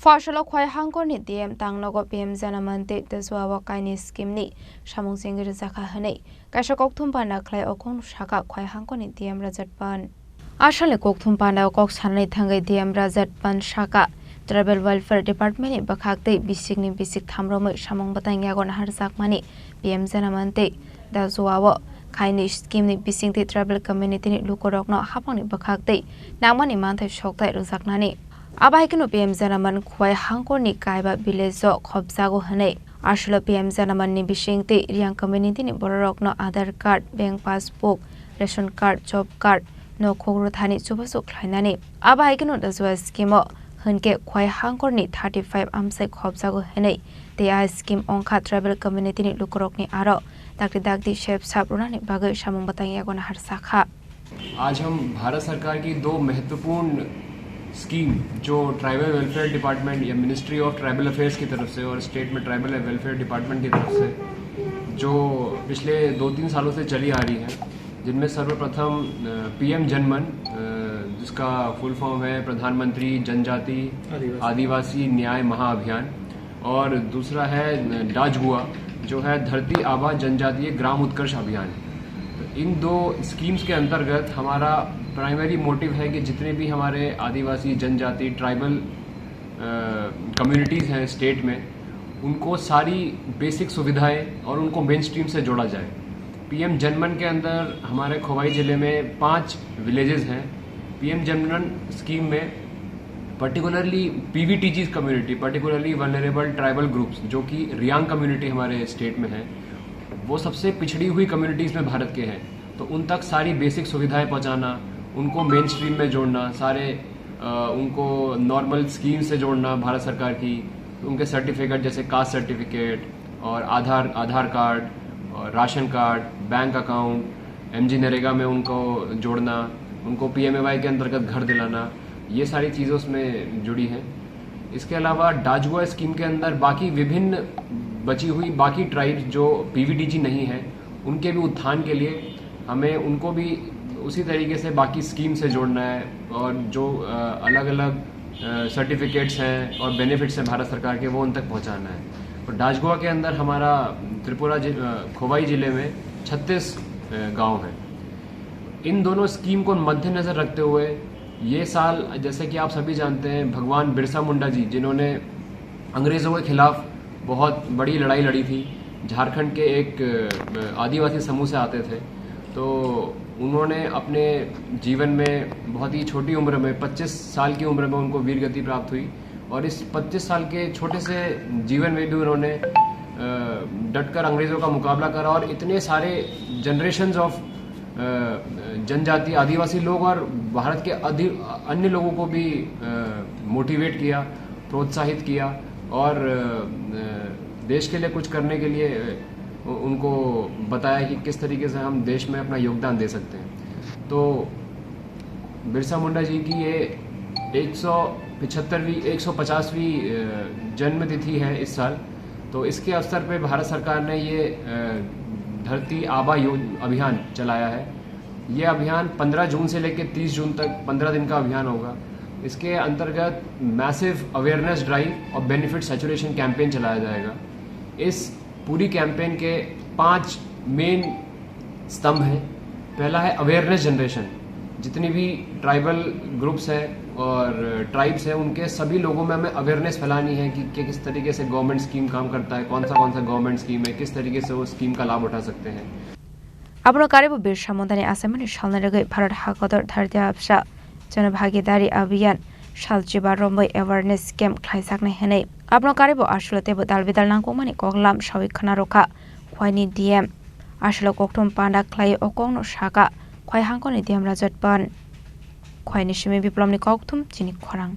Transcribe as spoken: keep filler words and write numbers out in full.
Aswlo Khwai Hangkorni D M tangnogo P M Jana Manti Dajua o kaini scheme ni samung chengwi rwjakha hwnwi kaisa kokthum panda khlai o kokno sakha Khwai Hangkorni D M Rajat Pan. Asalni kokthum panda o kok sanani thangwi D M Rajat Pan sakha, Tribal Welfare Department ni bwkhak tei bisikni bisik thamromwi samung bwtang yago naharjakmani P M Jana Manti Dajua o kaini scheme ni bisingtwi tribal community ni lukurokno haphangni bwkhak tei nangmani manthai sokthai rwjaknani. Abo hai kheno P M Jana Man Khwai Hangkorni Kaiba village o khopjago hwnwi. Aswlo P M Jana Man ni bisingtwi Reang community ni bororokno Aadhaar card, bank passbook, ration card, job card, nokhok rwthani chubachu khlainani. Abo hai kheno Dajua scheme o hwnkhe Khwai Hangkorni thirty five amchai khopjago hwnwi tei a scheme wngkha tribal community ni lukurokni aro dakti dakti sep sap rwnani bagwi samung bwtang yago naharjakha. आज हम भारत सरकार की दो महत्वपूर्ण स्कीम, जो tribal welfare department या ministry of tribal affairs की तरफ से और स्टेट में ट्राइबल वेलफेयर डिपार्टमेंट की तरफ से, जो पिछले दो तीन सालों से चली आ रही है, जिनमें सर्वप्रथम पीएम जनमन, जिसका फुल फॉर्म है प्रधानमंत्री जनजाति आदिवासी। आदिवासी न्याय महाअभियान, और दूसरा है डाजगुआ, जो है धरती आबा जनजातीय ग्राम उत्कर्ष अभियान। तो इन दो स्कीम्स के अंतर्गत हमारा प्राइमरी मोटिव है कि जितने भी हमारे आदिवासी, जनजाति, ट्राइबल कम्युनिटीज़ हैं स्टेट में, उनको सारी बेसिक सुविधाएं और उनको मेन स्ट्रीम से जोड़ा जाए। पीएम जनमन के अंदर हमारे खोवाई ज़िले में पांच विलेजेस हैं। पीएम जनमन स्कीम में particularly PVTG community, particularly vulnerable tribal groups, जो कि रियांग कम्युनिटी हमारे स्टेट में है, वो सबसे पिछड़ी हुई कम्युनिटीज़ में भारत के हैं। तो उन तक सारी बेसिक सुविधाएं पहुंचाना, उनको मेन स्ट्रीम में जोड़ना, सारे, अ, उनको नॉर्मल स्कीम से जोड़ना भारत सरकार की, उनके सर्टिफिकेट जैसे कास्ट सर्टिफिकेट और आधार, आधार कार्ड और ration card, bank account, MG NREGA में उनको जोड़ना, उनको पीएमएवाई के अंतर्गत घर दिलाना, ये सारी चीज़ें उसमें जुड़ी हैं। इसके अलावा डाजगुआ स्कीम के अंदर बाकी विभिन्न बची हुई बाकी ट्राइब्स जो पीवीटीजी नहीं है, उनके भी उत्थान के लिए हमें उनको भी उसी तरीके से बाकी स्कीम से जोड़ना है और जो, अ, अलग-अलग, अ, सर्टिफिकेट्स हैं और बेनिफिट्स हैं भारत सरकार के, वो उन तक पहुंचाना है। और डाजगुआ के अंदर हमारा त्रिपुरा जि-, अ, खोवाई ज़िले में छत्तीस, अ, गांव हैं। इन दोनों स्कीम को मद्देनज़र रखते हुए ये साल, जैसे कि आप सभी जानते हैं, भगवान बिरसा मुंडा जी, जिन्होंने अंग्रेज़ों के खिलाफ बहुत बड़ी लड़ाई लड़ी थी, झारखंड के एक, अ, आदिवासी समूह से आते थे, तो उन्होंने अपने जीवन में बहुत ही छोटी उम्र में, पच्चीस साल की उम्र में उनको वीरगति प्राप्त हुई। और इस पच्चीस साल के छोटे से जीवन में भी उन्होंने, अ, डटकर अंग्रेज़ों का मुकाबला करा और इतने सारे जनरेशंस ऑफ, अ, जनजाति, आदिवासी लोग और भारत के अधि-, अन्य लोगों को भी, अ, मोटिवेट किया, प्रोत्साहित किया और, अ, देश के लिए कुछ करने के लिए, अ, उनको बताया कि किस तरीके से हम देश में अपना योगदान दे सकते हैं। तो बिरसा मुंडा जी की ये एक सौ पचहत्तरवीं, एक सौ पचासवीं, अ, जन्म तिथि है इस साल। तो इसके अवसर पे भारत सरकार ने ये, अ, धरती आबा यो-, अभियान चलाया है। ये अभियान पन्द्रह जून से लेकर तीस जून तक पन्द्रह दिन का अभियान होगा। इसके अंतर्गत मैसिव अवेयरनेस ड्राइव और बेनिफिट सैचुरेशन कैंपेन चलाया जाएगा। इस पूरी कैंपेन के पांच मेन स्तंभ हैं। पहला है अवेयरनेस जनरेशन। जितनी भी ट्राइबल ग्रुप्स हैं और ट्राइब्स हैं, उनके सभी लोगों में हमें अवेयरनेस फैलानी है कि, कि किस तरीके से गवर्नमेंट स्कीम काम करता है, कौन सा, कौन सा गवर्नमेंट स्कीम है, किस तरीके से वो स्कीम का लाभ उठा सकते हैं। Abono karibo Birsa Mundani achaimani salni rwgwi Bharat hakotor Dharti Absa Jon Bhagidari Abhiyan sal chiba romwi awareness camp khlaijaknai hwnwi. Abono karibo aswk teibo dal bidal nangkukmani koklam sawi khna rwkha Khwaini D M. Aswk kokthum panda khlai o kokno sakha Khwai hangkoni D M Rajat Pan. Khwaini simi Biplomni kokthum chini khorang.